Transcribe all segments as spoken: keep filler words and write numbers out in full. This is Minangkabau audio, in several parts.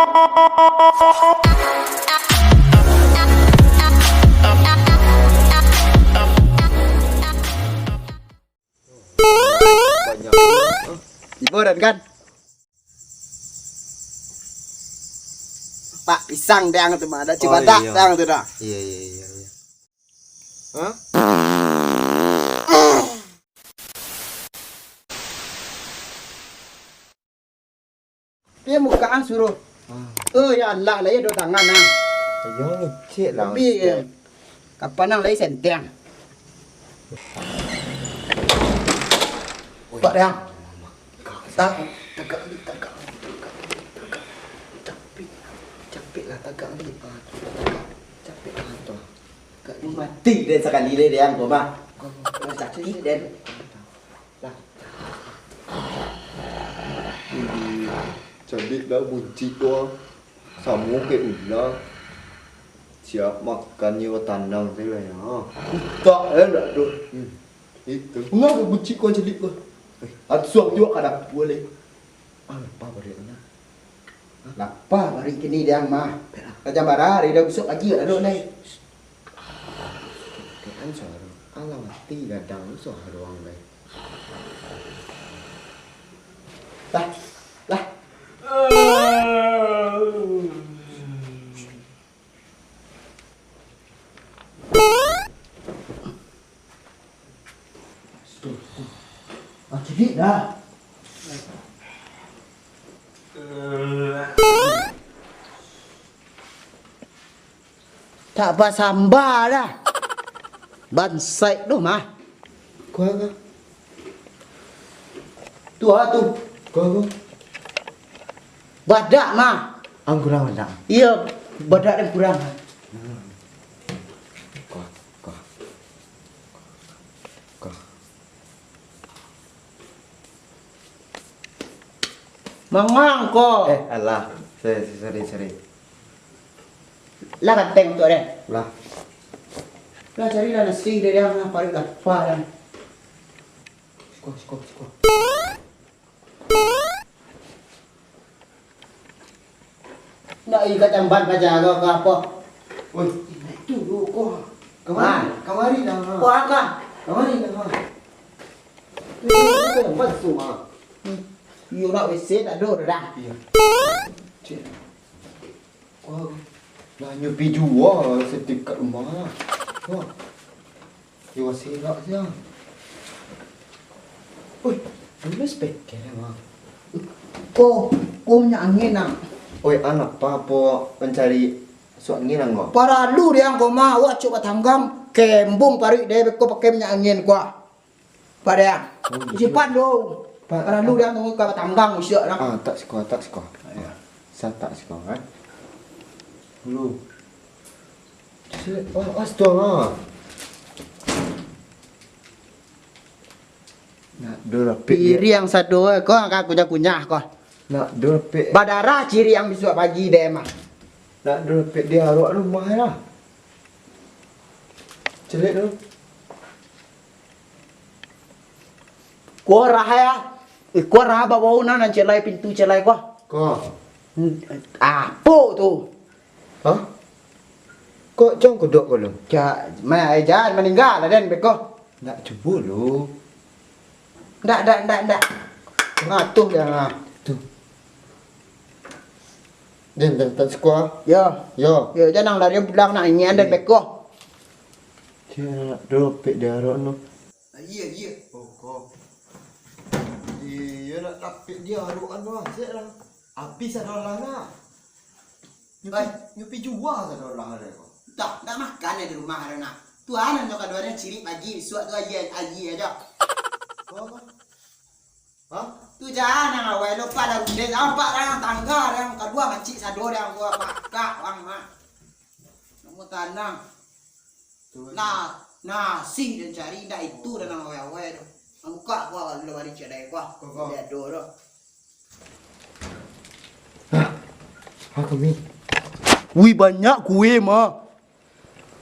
Tibo dan kan? Pak, pisang dang tu mah, ada. Oh, cibadak iya. Dang tu dah. Iya, iya, iya, iya. Hah? Dia muka ah suruh. Ah. Oh, ya Allah, lah, ya, dua tangan, ah. Ayo, ngecek lah, tapi, Ustaz. Eh, kapan nang lai senteng? Pak Dang. Tak. Tagak ni, tagak ni, tagak ni, tagak ni, tagak ni. Capek, capek lah, tagak ni. Ah, tagak. Capek lah tu. Tagak ni. Mati den sakali deh, Dang, kau mah. Kau, kau capek, capek, Den. Lah. Caliak lah buncik tu, ah. Samo kayak ular. Siap makan nyo tanang tu lah, ya. Utak, eh, ndak ado. Hmm. Itu. Ngapa buncik ko caliak ko? Eh. Asuang juo ka dapua lai. Ah, lapar paruik ko nah. Lapar paruik kini, Dang, mah. Lah jam bara hari dah, bisuak pagi dak ado lai. Kan suaro. Alah, mati gadang suaro ang lai. Lah, lah. Ah, caliak dah. Tak basamba dah. Bansaik tu mah. Kau apa? Tu ah tu. Kau apa? Badak mah. Ang kurang badak. Iya, badak dan kurang. Kau, kau. Kau. Mangang ko. Eh, alah. Sorry, sorry, sorry. Lah ganteng tu, deh. Lah. Lah carilah nasi deh, deh, paruik lapar, deh. Siko, siko, siko. Nak ikat jamban paja ko, ko apo? Oi, itu dulu ko. Kamari, ah. Kamari lah, ha. Ko apo? Kamari lah, ha. Itu, itu, itu jamban tu, ha. Hmm. Iyo nak W C tak ado dah. Iya. Cik. Ko, lah nyo pi jua setingkat rumah lah. Wah. Yo, silap sia. Oi, dulu speaker, Bang. Ko, ko minyak angin, Nang. Oi, an, apo, apo mancari suak angin, Ang, ko? Paralu dek ang ko mah, awak acok batanggang, kembung paruik dek beko pakai minyak angin ko. Pak dek ang. Oh, iya. Simpan dulu. Pak, paralu dek ang tu ka batanggang, usiak, Nang. Ah, tak siko, tak siko. Iya. Sa tak siko, kan? Dulu. Cek, oh, astaga. Nak do rapek dia. Piriang sado, eh, ko ka kunyah-kunyah ko. Nak do rapek. Badarah ciriang bisuak pagi deh mah. Nak do rapek dia aruak rumah lah. Caliak tu. Ko arah ya. Eh, ko arah babau nan, nan celai pintu celai ko. Ko. Hmm, apo tu? Hah? Kok cong kodok ko lo? Ja, ma-, eh, jan maningga lah den beko. Ndak cubo lo. Ndak, ndak, ndak, ndak. Ngatuh dia, ah. Tu. Den, den, tak siko. Yo. Yo. Yo, jan ang lari pulang nak ingian den beko. Cek, dompet dia aruak no. Iya, iya. Oh, ko. Iya, nak tapik dia aruak no, cek lah. Abih sadolah nak. Nyupi, ai, nyupi jua sadolah ada ko. Dah, ndak makan di rumah ada nak. Tu anak nyo kaduanyo cirik pagi, bisuak tu aia, aia aja. Ko apa? Hah? Tu jan ang awai lo pada runding, ampak rang tangga, rang kadua mancik sado, rang dua makak, wang mah. Namo tanang. Nah, nasi den cari, indak itu den awai-awai tu. Ang buka ko lo bari cadai ko. Ko, ko. Lihat do tu. Hah? Hah, kami. Wih, banyak kue mah.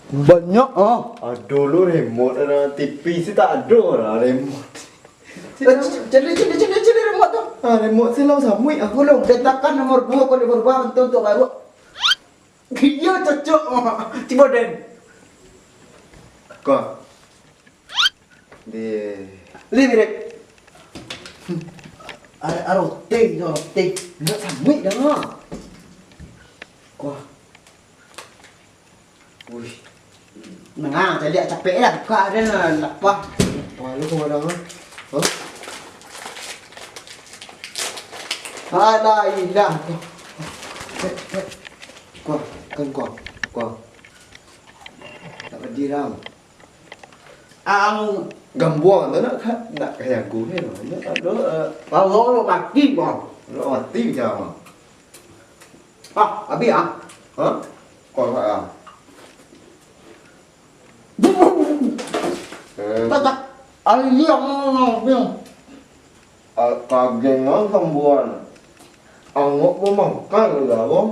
Banyak ah. Ado lo remote dalam T V, si tak ado lah remote. Eh, c-, cari, cari, cari, cari remote tu. Ah, remote se lah samuik aku lo. Detakan nomor duo ko, nomor duo, untuak, untuak baru. Iyo, cocok. Cubo den. Ko. Di. Li, mirip. Aro, aro, teh, aro, teh. Nak samuik dah. Ko. Wih. Nah, caliak capek lah, buka dia lah, lapah. Lapah lu kau dah, ha? Hah? Alah, ilah. Kau, kan kau, kau. Tak pedih dah. Ang. Gambuang tu nak ka-, nak kayak gue ni, nak ada, eh, kalau lu mati, bang. Lu mati je, bang. Ah, habis ah. Hah? Kau tak ah? Eh. Tak, tak. Alia, no, no, no. Ah, kagengan sambuan. Angok pun makan udah, bang.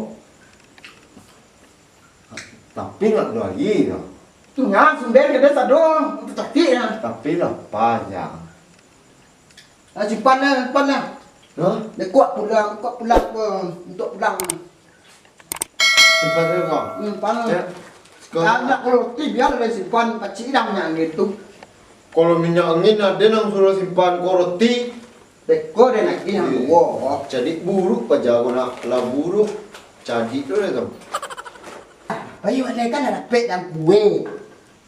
Tapi nak lagi ya. Tu ngan sumber kena sado, untuk cakik ya. Tapi lapar ya. Ah, simpan lah, simpan lah. Hah? Dia kuat pulang, kuat pulang ke, untuk pulang. Simpan dulu kau. Hmm, simpan lah. Ya. Sekarang. Anak roti biar dia simpan, pacik idangnya gitu. Kalau minyak angin ada nang suruh simpan kau roti. Beko den lagi nang tuo. Jadi buruk paja ko nak lah buruk. Jadi tu dah tu. Bayu ada kan ada pek dan kue.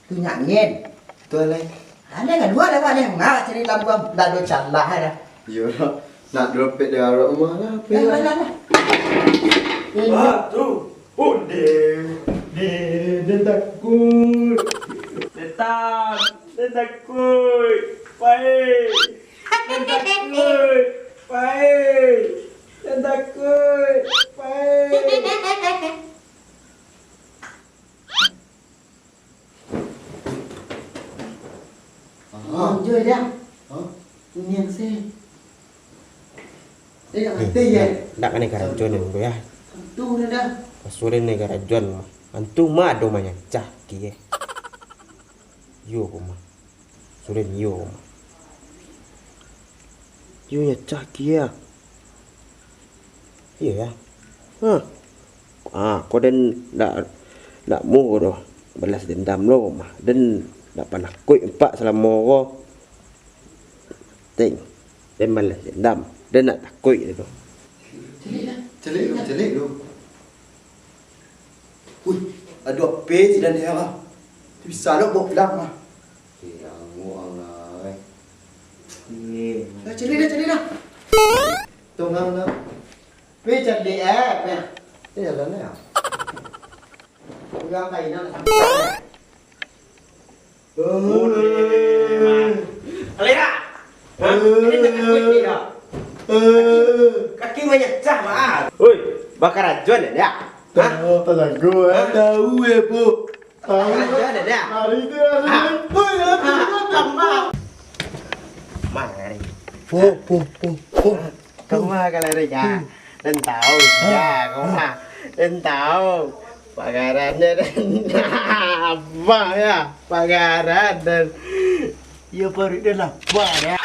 Tu nyangen. Tu alai. Ada kan dua dah ada ngah cari lampu dah do calah dah. Iyo lah. Nak dropek di arok rumah lah. Dah, dah, dah, dah. Wah, tu. Onde, de, den takut. Setan, den takut. Pae, den takut. Pae, den takut. Pae. Ah. Anjay dah. Hah? Nian se. Eh, nak mati ya? Ndak kena karajo ni dulu ya. Tentu dah dah. Pasurin ni karajo mah. Antu mah ado manyacah kie. Yo ko mah. Sudah nio ko mah. Yo nyacah kie. Iyo ya. Hah. Ah, ko den ndak, ndak muo doh balas dendam lo ko mah. Den ndak panakuik empak salamo ko. Teng. Den balas dendam. Den ndak takuik doh. Caliak lah. Caliak lu, caliak lu. Wih, ado ape si Daniel ah? Bisa lo bawa pulang ah. Eh, angok ang lai. Eh. Dah, cari dah, cari dah. Tunggang dah. Pi cari eh, pi. Eh, jalan ya. Pulang kain nak sampai. Boleh, Mak. Alek, ah. Hah? Ini tak kuat ni, dah. Kaki, kaki manyacah, Mak. Oi, bakarajo ndak, dah? Hah? Tahu, tahu, eh, tahu, eh, Bu. Tahu. Bakarajo ndak, dah? Hari tu, hari tu. Hah? Oi, hari tu, hari tu. Mari. Oh, oh, oh, oh. Kama kalau ringan. Den tahu, ya, kama. Den tahu. Pagaran den. Apa ya? Pagaran den. Ya, paruik den lapar, ya.